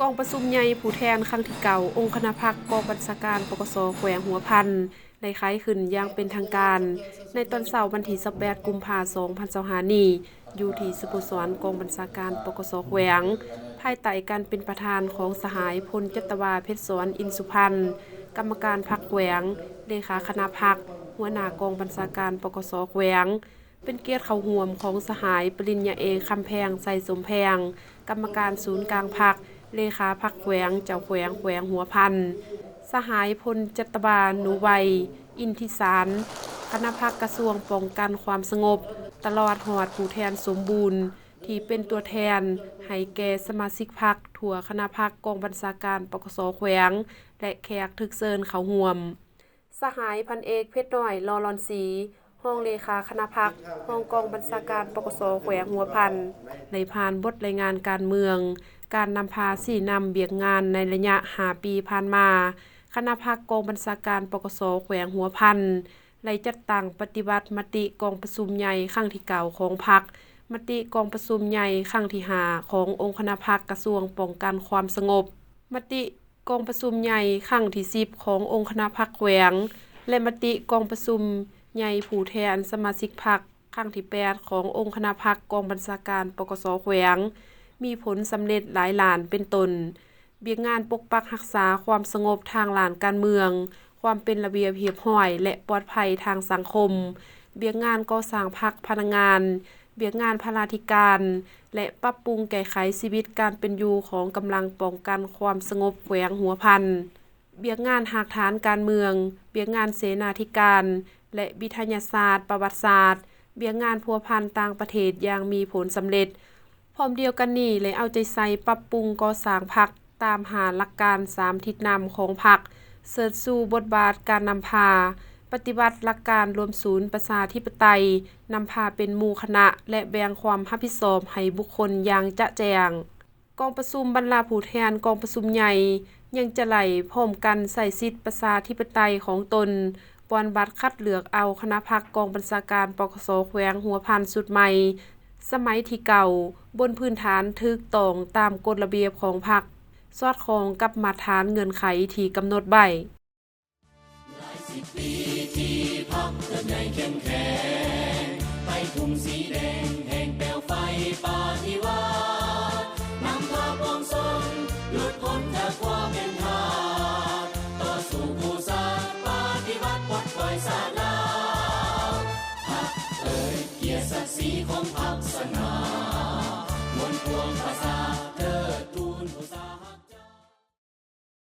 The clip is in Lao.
ກອງປະຊຸມໃຫຍ່ຜູ້ແທນຄັ້ງທີເກົ້າ ອົງຄະນະພັກກອງບັນຊາການ ປກສ ແຂວງຫົວພັນ ໄດ້ໄຂຂຶ້ນຢ່າງເປັນທາງການ ໃນຕອນເຊົ້າວັນທີຊາວແປດ ກຸມພາ ສອງພັນຊາວຫ້ານີ້ ຢູ່ທີ່ສະໂມສອນກອງບັນຊາການ ປກສ ແຂວງ ພາຍໃຕ້ການເປັນປະທານຂອງສະຫາຍ ພົນຈັດຕະວາ ເພັດສອນ ອິນສຸພັນ ກຳມະການພັກແຂວງ, ເລຂາຄະນະພັກ, ຫົວໜ້າກອງບັນຊາການ ປກສ ແຂວງ, ເປັນກຽດເຂົ້າຮ່ວມຂອງສະຫາຍ ປະລິນຍາເອກ ຄຳແພງ ໄຊສົມແພງ ກຳມະການສູນກາງພັກ, ເລຂາພັກແຂວງ, ເຈົ້າແຂວງແຂວງຫົວພັນ, ສະຫາຍ ພົນຈັດຕະວາ ໜູໄວ ອິນທິສານ ຄະນະພັກກະຊວງປ້ອງກັນຄວາມສະຫງົບ, ຕະຫຼອດຮອດຜູ້ແທນສົມບູນ ທີ່ເປັນຕົວແທນໃຫ້ແກ່ສະມາຊິກພັກທົ່ວຄະນະພັກກອງບັນຊາການ ປກສ ແຂວງ ແລະ ແຂກຖືກເຊີນເຂົ້າຮ່ວມ. ສະຫາຍ ພັນເອກ ເພັດນ້ອຍ ຫຼໍ່ຫຼອນສີ ຮອງເລຂາຄະນະພັກ, ຮອງກອງບັນຊາການ ປກສ ແຂວງຫົວພັນ ໄດ້ຜ່ານບົດລາຍງານການເມືອງ, ການນຳພາຊີ້ນຳວຽກງານໃນໄລຍະຫ້າປີຜ່ານມາ, ຄະນະພັກກອງບັນຊາການ ປກສ ແຂວງຫົວພັນ ໄດ້ຈັດຕັ້ງປະຕິບັດມະຕິກອງປະຊຸມໃຫຍ່ຄັ້ງທີເກົ້າຂອງພັກ, ມະຕິກອງປະຊຸມໃຫຍ່ຄັ້ງທີຫ້າຂອງອົງຄະນະພັກກະຊວງປ້ອງກັນຄວາມສະຫງົບ, ມະຕິ ກອງປະຊຸມໃຫຍ່ຄັ້ງທີສິບຂອງອົງຄະນະພັກແຂວງ ແລະ ມະຕິກອງປະຊຸມໃຫຍ່ຜູ້ແທນສະມາຊິກພັກຄັ້ງທີແປດຂອງອົງຄະນະພັກກອງບັນຊາການ ປກສ ແຂວງ ມີຜົນສຳເລັດຫຼາຍຫຼ້ານ ເປັນຕົ້ນ ວຽກງານປົກປັກຮັກສາຄວາມສະຫງົບທາງດ້ານການເມືອງ, ຄວາມເປັນລະບຽບຮຽບຮ້ອຍ ແລະ ປອດໄພທາງສັງຄົມ, ວຽກງານກໍ່ສ້າງພັກພະນັກງານ, ວຽກງານພະລາທິການ ແລະ ປັບປຸງແກ້ໄຂຊີວິດການເປັນຢູ່ຂອງກຳລັງປ້ອງກັນຄວາມສະຫງົບແຂວງຫົວພັນ, ວຽກງານຮາກຖານການເມືອງ, ວຽກງານເສນາທິການ ແລະ ວິທະຍາສາດປະຫວັດສາດ, ວຽກງານພົວພັນຕ່າງປະເທດຢ່າງມີຜົນສຳເລັດ. ພ້ອມດຽວກັນນີ້ ໄດ້ເອົາໃຈໃສ່ປັບປຸງກໍ່ສ້າງພັກຕາມຫ້າຫຼັກການສາມທິດນຳຂອງພັກ, ເຊີດຊູບົດບາດການນຳພາ, ປະຕິວັດຫຼັກການລວມສູນປະຊາທິປະໄຕ, ນຳພາເປັນໝູ່ຄະນະ ແລະ ແບ່ງຄວາມຮັບຜິດຊອບໃຫ້ບຸກຄົນຢ່າງຈະແຈ້ງ. ກອງປະຊຸມບັນດາຜູ້ແທນກອງປະຊຸມໃຫຍ່ ຍັງຈະໄດ້ພ້ອມກັນໃຊ້ສິດປະຊາທິປະໄຕຂອງຕົນ, ປ່ອນບັດຄັດເລືອກເອົາຄະນະພັກກອງບັນຊາການ ປກສ ແຂວງຫົວພັນຊຸດໃໝ່ ສະໄໝທີເກົ້າ ບົນພື້ນຖານຖືກຕ້ອງຕາມກົດລະບຽບຂອງພັກ, ສອດຄ່ອງກັບມາດຖານເງື່ອນໄຂທີ່ກຳນົດໄວ້. ຫຼາຍສິບປີທີ່ພັກເຕີບໃຫຍ່ເຂັ້ມແຂງ, ໄປທຸງສີແດງແຫ່ງແປວໄຟປະຕິວັດ, ນຳພາປວງຊົນຫຼຸດພົ້ນຈາກຄວາມເປັນທາດ, ຕໍ່ສູ້ກູ້ຊາດປະຕິວັດປົດປ່ອຍຊາດລາວ. ພັກເອີຍ ກຽດສັກສີຂອງພັກສະຫງ່າ, ມວນປວງປະຊາ